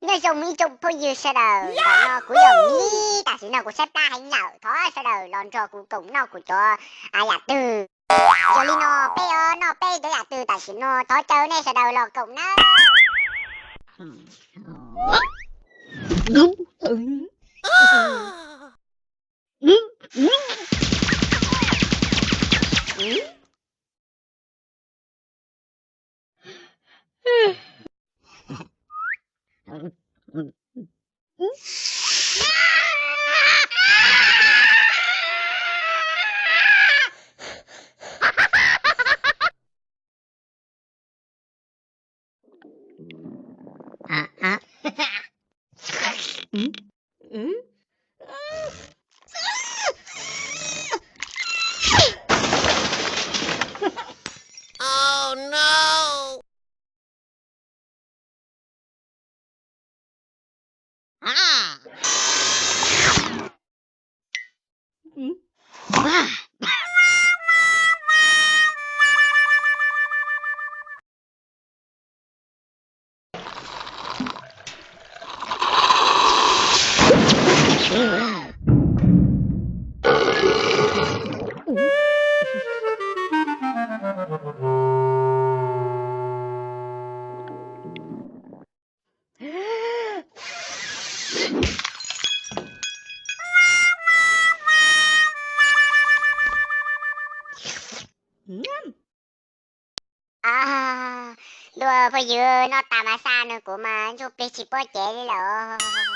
Nyob zoo ib tsoom phooj ywg sawv daws, ntawm no kuv yog Mib, tam sim no kuv saib plab heev lawm, thov sawv daws los nrog kuv koom noj kuv cov yam twg. Yog li no peb noj peb cov yam twg tam sim no, thov caw nej sawv daws los koom nawb. Ntuj, phooj ywg, noj tas mas xa nws kuv mas ntsuj plig tsis paub cev li lawm.